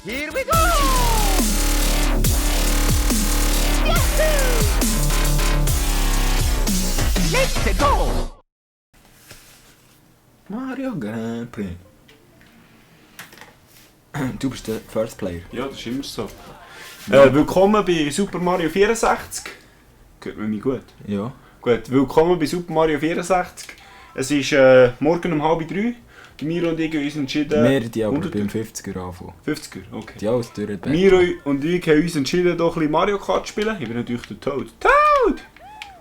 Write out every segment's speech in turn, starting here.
Here we go! Yahoo! Let's go! Mario Grand Prix. Du bist der First Player. Ja, das ist immer so. Willkommen bei Super Mario 64. Hört man mich gut? Ja. Gut, willkommen bei Super Mario 64. Es ist morgen um 2:30. Miro und ich haben uns entschieden... Wir die aber 100er? beim 50er anfangen. 50er, okay. Die alles durch. Miro und ich haben uns entschieden, hier ein bisschen Mario Kart zu spielen. Ich bin natürlich der Toad. Toad!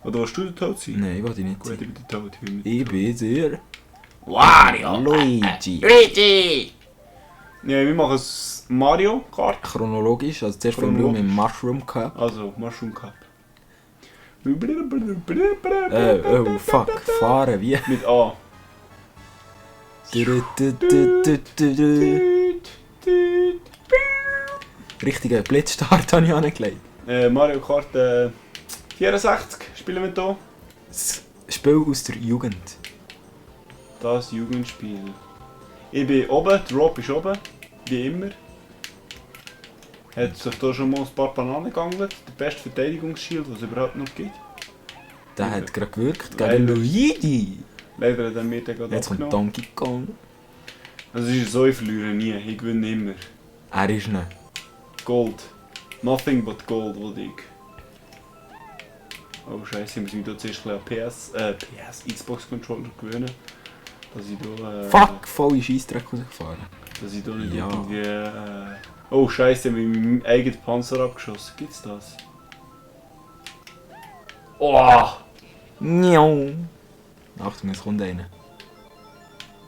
Oder willst du der Toad sein? Nein, will ich nicht Gut, ich sein. bin der Toad. Ich bin der Wario! Luigi. Luigi! Ja, wir machen es Mario Kart. Chronologisch, also zuerst fangen wir mit dem Mushroom Cup. Also, Mushroom Cup. Oh fuck, fahren wie? Mit A. Richtiger Blitzstart habe ich angelegt. Mario Kart 64 spielen wir hier. Das Spiel aus der Jugend. Das Jugendspiel. Ich bin oben, der Rob ist oben, wie immer. Hat sich hier schon mal ein paar Bananen geangelt. Der beste Verteidigungsschild, was es überhaupt noch gibt. Der hat gerade gewirkt Leider. gegen Luigi. Leider hat er mir den gerade Jetzt kommt abgenommen. Donkey Kong. Also es ist so, ich verliere nie, ich gewinne immer. Er ist nicht. Gold. Nothing but gold, will ich. Oh Scheiße, ich muss mich hier zuerst ein bisschen an Xbox Controller gewöhnen. Dass ich hier... Fuck, volle Scheissdreck rausgefahren. Dass ich hier nicht Ja. irgendwie... Oh Scheiße, ich habe mit meinem eigenen Panzer abgeschossen. Gibt's das? Oh! Njau. Achtung, es kommt einer.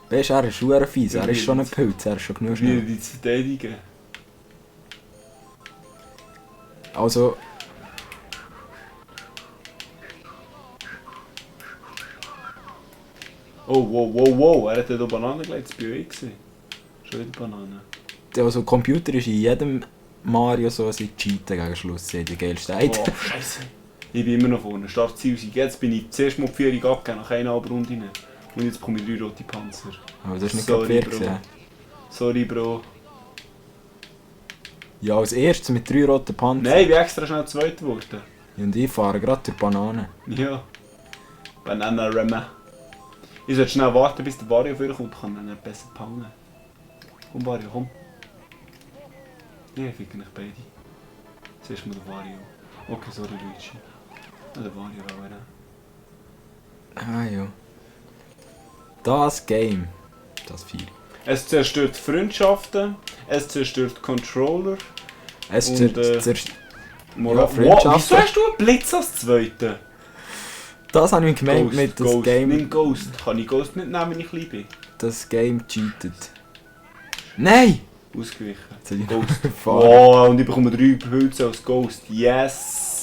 Weißt du, er ist schon fies, er ist schon ein Pilz, er ist schon genug Wie schnell. die zu verteidigen. Also, Oh, wow, er hat hier Bananen gelegt, das war bei euch. Schon wieder Bananen. also Computer ist in jedem Mario so, sie cheaten gegen Schluss, sie haben die geilsten Oh, Items. Scheiße. Ich bin immer noch vorne. Startziel sind. Jetzt bin ich zuerst mal die Führung abgegeben, nach einer halben Runde rein. Und jetzt bekomme ich 3 rote Panzer. Aber das ist nicht Sorry, fair Bro. gewesen. Sorry, Bro. Ja, als erstes mit 3 roten Panzern. Nein, ich bin extra schnell Zweiter geworden. Und ich fahre gerade durch Bananen. Ja. Bananarama. Ich sollte schnell warten, bis der Wario vorkommt, kann er nicht besser pangen. Komm, Wario, komm. Ja, ich fick nicht beide. Zuerst mal der Wario. Okay, sorry, Luigi. Ja, der Wario auch, ja. Ah ja. Das Game. Das Vier. Es zerstört Freundschaften, es zerstört Controller. Es Und, zerstört... Moral. Ja, Freundschaften. Wow, wieso hast du einen Blitz als Zweiten? Das habe ich gemeint mit das Ghost. Game. Nimm Ghost. Kann ich Ghost nicht nehmen, wenn ich klein bin? Das Game cheatet. Nein! Ausgewichen. Jetzt habe ich Ghost. gefahren. Wow, und ich bekomme 3 Pilze als Ghost. Yes!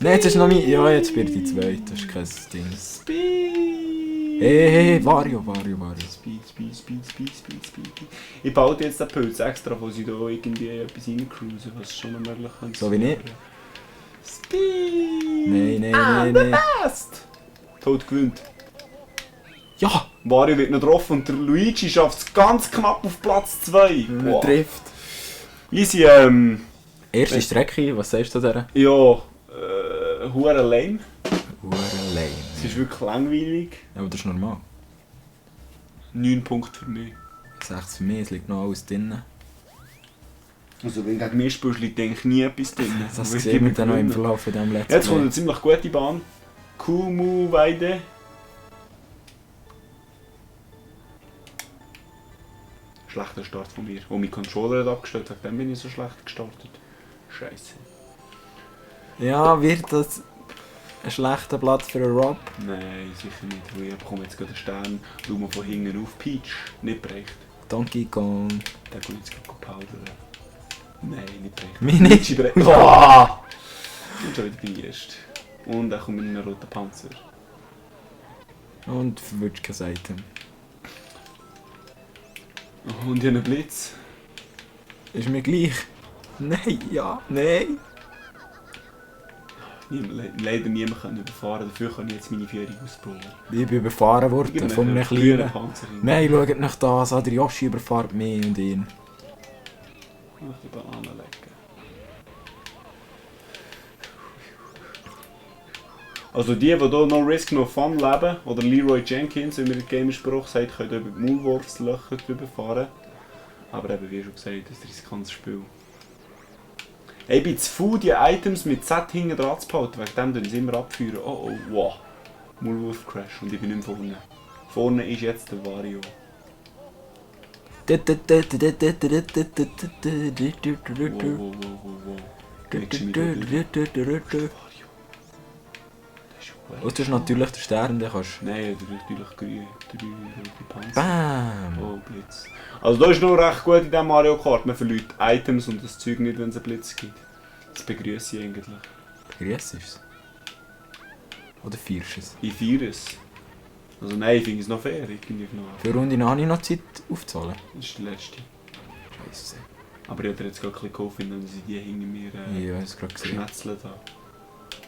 Nein, jetzt ist noch nicht... Ja, jetzt bin ich die Zweite. Das ist kein Ding. Speed! Hey, Wario. Speed. Ich baue jetzt den Pilz extra, wo sie da irgendwie etwas reincruisen, was schon noch möglich ist. So wie ich. Speed! Nein. Best! Toad gewinnt. Ja! Wario wird noch drauf und der Luigi schafft es ganz knapp auf Platz 2. Wow. Trifft. Easy, Erste Strecke, was sagst du da? ja, hure lame. Hure lame. Es ist wirklich langweilig. Aber das ist normal. 9 Punkte für mich. 6 für mich, es liegt noch alles drin. Also wenn du gegen mich spielst, liegt eigentlich nie etwas drin. Das Weil sehen ich wir dann noch im gewinnen. Verlauf von diesem letzten Jetzt kommt eine ziemlich gute Bahn. Kumu-Weide. Schlechter Start von mir. Wo mein Controller hat abgestellt, wegen dem bin ich so schlecht gestartet. Scheiße. Ja, wird das ein schlechter Platz für einen Rob? Nein, sicher nicht. Weil ich bekomme jetzt gerade einen Stern, schau mal von hinten auf. Peach, nicht bereicht. Donkey Kong. Den kann ich jetzt gerade powdern. Nein, nicht bereicht. Mich nicht? Luigi bereicht. Oh! Und schon wieder bin ich erst. Und dann kommt mit einem roten Panzer. Und verwirrt kein Item. Oh, und ich habe einen Blitz. Ist mir gleich. Nein, ja, nein. Leider niemand kann überfahren, dafür kann ich jetzt meine Führung ausbauen. Ich bin überfahren worden von einem kleinen... Panzer hin. Nein, schaut nach das an, der Yoshi überfährt mich und ihn. Noch die Banane lecken. Also die hier No Risk No Fun leben, oder Leroy Jenkins, wie mir der Gamerspruch sagt, können über die Maulwurfslöcher drüber fahren. Aber eben, wie schon gesagt, das ist ein riskantes Spiel. Ich bin zu faul, die Items mit Z hinten dran zu behalten, wegen dem sie immer abführen. Oh, wow. Maulwurf Crash und ich bin nicht mehr vorne. Vorne ist jetzt der Wario. Wow. Und du hast natürlich den Stern, den kannst Nein, natürlich grün. 3 rote Panzer. Bam! Oh, Blitz. Also das ist noch recht gut in diesem Mario Kart. Man verliert Items und das Zeug nicht, wenn es einen Blitz gibt. Das begrüße ich eigentlich. Grüß es. Oder feierst du es? Ich feiere es. Also nein, ich finde es noch fair. Irgendwie noch. Für Runde noch habe ich noch Zeit aufzahlen. Das ist die letzte. Scheisse. Aber ich habe dir jetzt gerade ein bisschen geholfen, indem sie die hinter mir Ich habe es gerade gesehen. schnetzelt haben.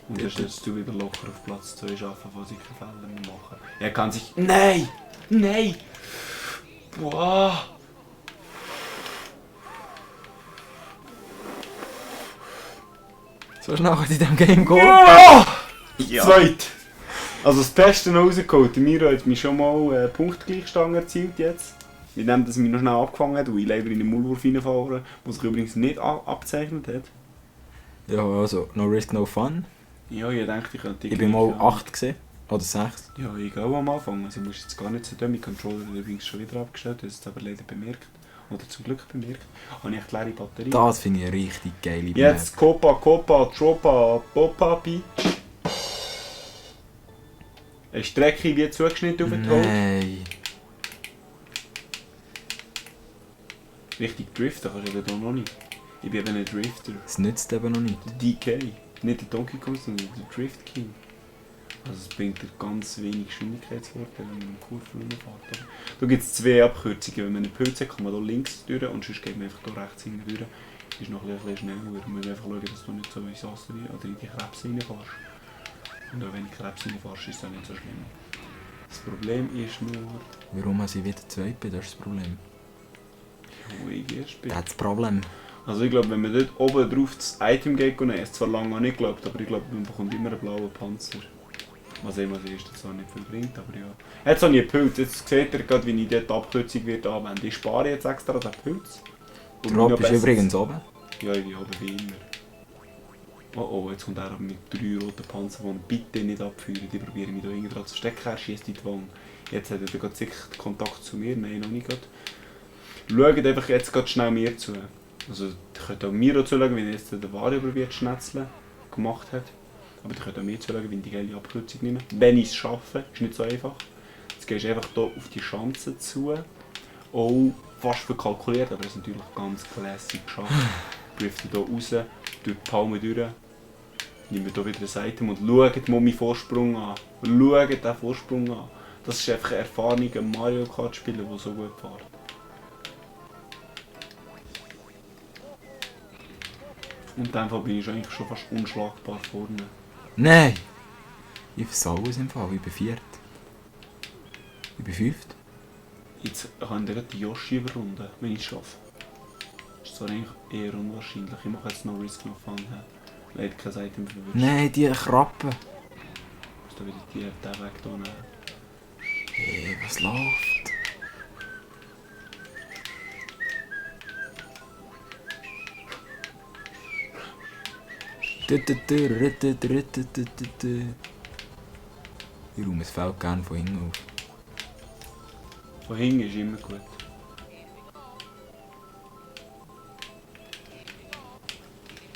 Und dann stellst du wieder locker auf Platz 2 arbeiten, wo sie keine Fälle mehr machen. Er kann sich... Nein! Nein! Boah! So schnell kann ich in diesem Game gehen. Ja! Zweit! Also das Beste noch rausgeholt. Der Miro hat mich schon mal Punktgleichstand erzielt jetzt. Mit dem, dass er mich noch schnell abgefangen hat, weil ich leider in den Maulwurf reinfahre, der sich übrigens nicht abgezeichnet hat. Ja, also, no risk, no fun. Ja, ich dachte, ich könnte... Ich bin mal 8 gesehen. Oder 6. Ja, ich auch am Anfang. Also ich muss jetzt gar nicht so dumm. Mein Controller hat übrigens schon wieder abgestellt, das ist aber leider bemerkt. Oder zum Glück bemerkt. Habe ich echt leere Batterie. Das finde ich eine richtig geile Jetzt Copa, Tropa, Popa, Peach. Eine Strecke wie zugeschnitten auf den Tod. Nein. Richtig driften kannst du eben hier noch nicht. Ich bin eben ein Drifter. Das nützt eben noch nicht. Der DK. Nicht der Donkey Kong, sondern der Drift King. Also es bringt dir ganz wenig Geschwindigkeitsvorteile, wenn man eine Kurve rumfährt. Da gibt es 2 Abkürzungen. Wenn man einen Pilz hat, kann man hier links durch und sonst geht man einfach hier rechts hinten durch. Das ist noch ein bisschen schneller. Man muss einfach schauen, dass du nicht so ins Wasser oder in die Krebse reinfährst. Und auch wenn du Krebs reinfährst, ist das nicht so schlimm. Das Problem ist nur... Warum ich wieder zweit bin, das ist das Problem. Wo ich erst bin. Das ist das Problem. Also ich glaube, wenn man dort oben drauf das Item geht, und es zwar lange noch nicht geglaubt, aber ich glaube, man bekommt immer einen blauen Panzer. Was immer das ist, das auch nicht viel bringt, aber ja. Jetzt habe ich einen Pilz, jetzt seht ihr gerade, wie ich dort die Abkürzung wird anwenden. Ich spare jetzt extra den Pilz. Der Drop ist übrigens oben. Ja, ich bin oben wie immer. Oh, jetzt kommt er mit 3 roten Panzern, die bitte nicht abführen. Die probieren mich da irgendwie dran zu stecken, er schießt in die Wange. Jetzt hat er gerade sicher Kontakt zu mir, nein, noch nicht gerade. Schaut einfach jetzt gerade schnell mir zu. Also, ihr könnt auch mir zuschauen, wenn jetzt der Wario probiert zu schnetzeln gemacht hat. Aber ihr könnt auch mir zuschauen, wenn ich die geile Abkürzung nehme. Wenn ich es schaffe, ist nicht so einfach. Jetzt gehst du einfach hier auf die Schanze zu. Auch fast verkalkuliert, aber das ist natürlich ganz classic geschafft. Drifte hier raus, durch die Palme durch. Nehmen wir hier wieder ein Item und schaut mal meinen Vorsprung an. Schaut diesen Vorsprung an. Das ist einfach ein erfahrener Mario Kart Spieler, der so gut fährt. Und in dem Fall bin ich eigentlich schon fast unschlagbar vorne. Nein! Ich versau es im Fall, ich bin 4. Ich bin 5. Jetzt kann ich die Yoshi überrunden, wenn ich es schaffe. Das ist zwar eigentlich eher unwahrscheinlich. Ich mache jetzt noch Risk No Fun. Leider kein Item verwünscht. Nein, die Krabben. Ich muss da wieder den Weg hier nehmen. Hey, was läuft? Ich räume das Feld gerne von hinten auf. Von hinten ist immer gut.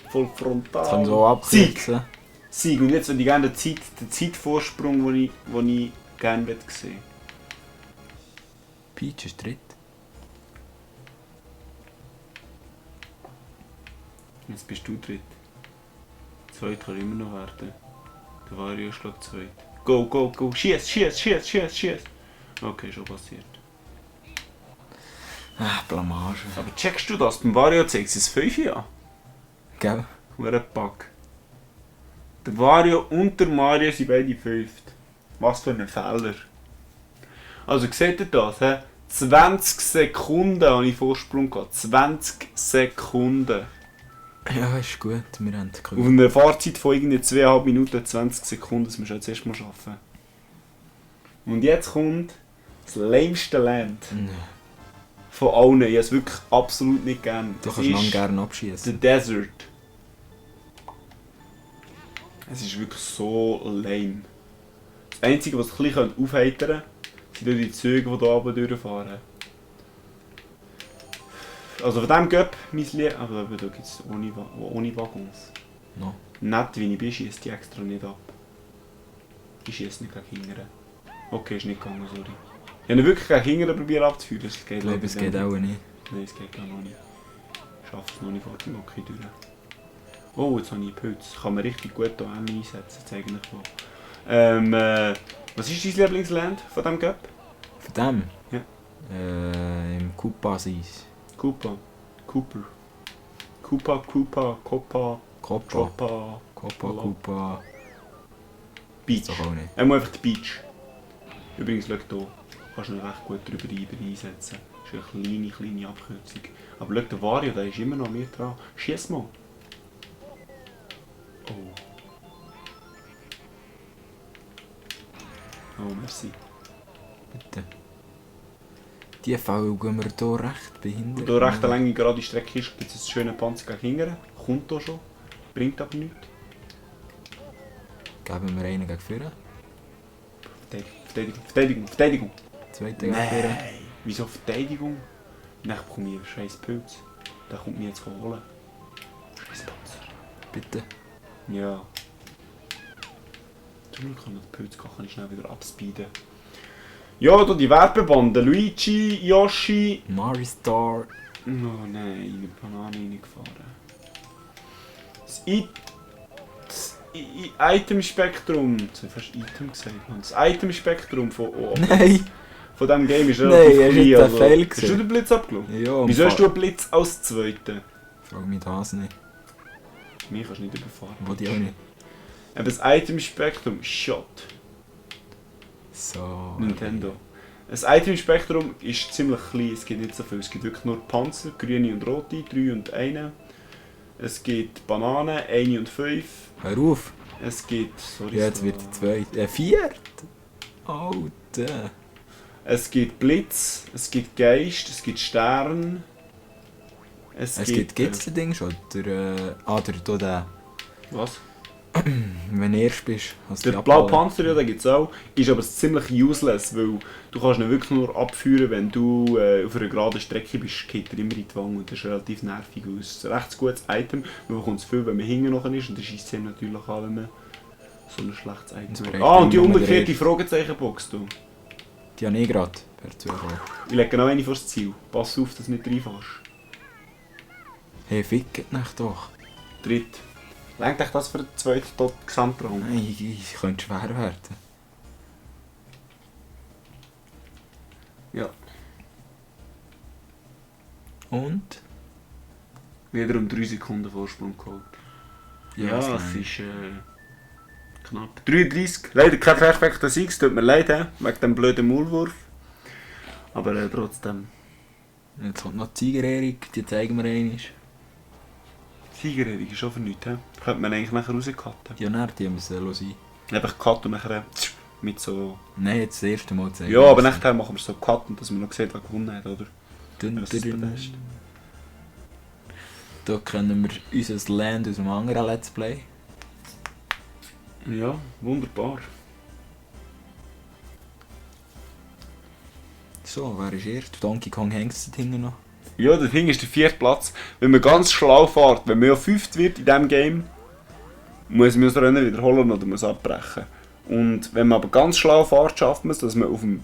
Voll frontal. Das kann so abkürzen. Sieg! Und jetzt würde ich gerne den Zeitvorsprung, den ich gerne sehen. Peach ist 3. Jetzt bist du 3. 2 kann immer noch werden. Der Wario ist glaube ich 2. Go, go, go! Schieß! Okay, schon passiert. Ah, Blamage. Aber checkst du das? Beim Wario zeigt es 5 an. Gell? Ein Bug. Der Wario und der Mario sind beide 5. Was für ein Fehler. Also seht ihr das? He? 20 Sekunden habe ich Vorsprung gehabt. 20 Sekunden. Ja, ist gut, wir haben Auf gehört. einer Fahrzeit von irgendwie 2,5 Minuten 20 Sekunden, das müssen wir jetzt erstmal schaffen. Und jetzt kommt das lämste Land von allen. Ich habe es wirklich absolut nicht gern. Du Es kannst lang ist gerne The abschießen. Desert. Es ist wirklich so lame. Das Einzige, was ein bisschen aufheitern könnte, sind die Züge, die hier oben durchfahren. Also von diesem Göpp, mein Lieb... Aber da gibt es ohne Waggons. No. Nett wie ich bin, schießt die extra nicht ab. Ich schieße nicht gegen Hingern. Okay, ist nicht gegangen, sorry. Ich habe ihn wirklich gegen Hingern probiert abzuführen. Es geht Ich glaube, es geht auch nicht. Nein, es geht gar noch nicht. Ich schaffe es noch nicht vor dem Hockey durch. Oh, jetzt habe ich Pilz. Kann man richtig gut hier einsetzen, zeige ich euch. Was ist dein Lieblingsland von diesem Göpp? Von dem? Ja. Im Kupa-Seis. Cooper. Copa. Koppa. Choppa. Koppa, Kupa. Beach. Ist doch auch nicht. Er muss einfach die Beach. Übrigens, schau hier. Kannst du ihn recht gut drüber einsetzen. Das ist eine kleine Abkürzung. Aber schau, der Vario, der ist immer noch mir dran. Schieß mal. Oh. Oh, merci. Bitte. Die Folgen gehen wir hier recht behindert. Und da recht eine lange gerade Strecke ist, gibt es einen schönen Panzer gegen Hingern. Kommt hier schon. Bringt aber nichts. Geben wir einen gegen vorne. Verteidigung. Zweiten gegen vorne. Nein! Wieso Verteidigung? Dann bekomme ich einen scheiß Pilz. Der kommt mich jetzt holen. Scheiß Panzer. Bitte. Ja. Zum Glück kann ich den Pilz kann ich schnell wieder abspeeden. Ja, da die Werbebande. Luigi, Yoshi. Maristar. Oh nein, eine Banane reingefahren. Das Item-Spektrum. Jetzt habe ich fast Item gesagt. Mann. Das Item-Spektrum von Nein! von diesem Game ist Nein, relativ hast klein. du Also, Fail hast du den Blitz abgelaufen? Ja, Wieso hast du einen Blitz als Zweiten? Frag mich das nicht. Mich kannst du nicht überfahren. Wollte ich auch nicht. Aber das Item-Spektrum, Shot. So. Nintendo. Das Item-Spektrum ist ziemlich klein, es gibt nicht so viel. Es gibt wirklich nur Panzer, grüne und rote, 3 und 1. Es gibt Bananen, 1 und 5. Hör auf! Es gibt... Sorry, Ja, jetzt wird die zweite. Viert! Alter! Es gibt Blitz, es gibt Geist, es gibt Stern. Es gibt das Ding schon? Der. Was? Wenn du erst bist, hast du Der die blaue Abfall. Panzer, ja, den gibt es auch. Ist aber ziemlich useless, weil du kannst ihn wirklich nur abführen, wenn du auf einer geraden Strecke bist, geht er immer in die Wange und das ist relativ nervig. Es ist ein recht gutes Item, man bekommt es viel, wenn man hinten noch ist und das schießt es natürlich an, wenn man so ein schlechtes Item hat. Ah, und die umgekehrte Fragezeichenbox, du. Die habe ich gerade per Zufall. Ich lege genau eine vor das Ziel. Pass auf, dass du nicht reinfährst. Hey, fickt mich doch. Dritt. Lenkt euch das für den zweiten Gesamtrang? Nein, ich könnte schwer werden. Ja. Und? Wieder um 3 Sekunden Vorsprung geholt. Ja, es es ist knapp. 33. Leider kein perfekter Sieg, es tut mir leid, wegen dem blöden Maulwurf. Aber trotzdem. Jetzt kommt noch die Siegerehrung, die zeigen wir einmal. Siegerehrung ist schon für nichts, könnte man eigentlich nachher rauscutten. Ja, nein, die müssen sein. Einfach Cut und nachher mit so... Nein, jetzt das erste Mal zeigen. Ja, aber nachher machen wir so Cut, dass man noch sieht, wer gewonnen hat, oder? Dun, Das ist der dun, Beste. Da kennen wir unser Land aus einem anderen Let's Play. Ja, wunderbar. So, wer ist erst? Donkey Kong hängt dort hinten noch. Ja, der Ding ist der 4. Platz. Wenn man ganz schlau fährt, wenn man ja 5. wird in diesem Game, muss man das Rennen wiederholen oder muss abbrechen. Und wenn man aber ganz schlau fährt, schafft man es, dass man auf dem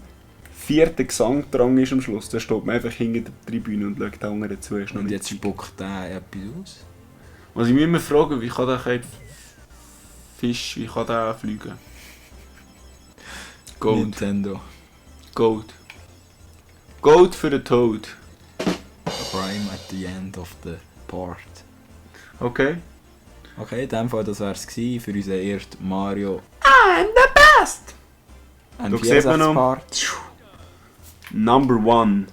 4. Gesangdrang ist am Schluss. Dann steht man einfach hinter der Tribüne und schaut den anderen zu. Und jetzt spuckt der etwas aus. Was ich mich immer frage, wie kann der kein Fisch, wie kann der fliegen? Gold. Nintendo. Gold. Gold für den Toad. Prime at the end of the part. Okay. Okay, in dem Fall das wär's gewesen für unseren ersten Mario I'm the best! Da sieht man noch. Part. Number 1.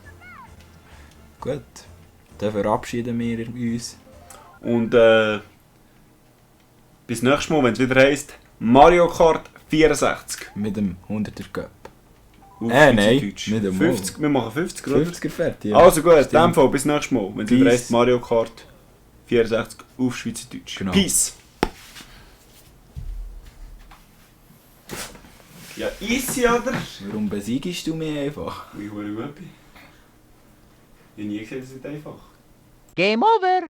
Gut. Dann verabschieden wir uns. Und bis nächstes Mal, wenn es wieder heisst Mario Kart 64. Mit dem 100er Cup. Auf nein, Schweizerdeutsch. nicht einmal. 50, wir machen 50, oder? 50er fertig. Ja. Also gut, in Stimmt. dem Fall bis nächstes Mal, wenn es wieder Peace. heisst Mario Kart 64 auf Schweizerdeutsch. Genau. Peace! Ja, easy, oder? Warum besiegst du mich einfach? Wie gut bin. Ich habe nie gesehen, das ist einfach. Game over.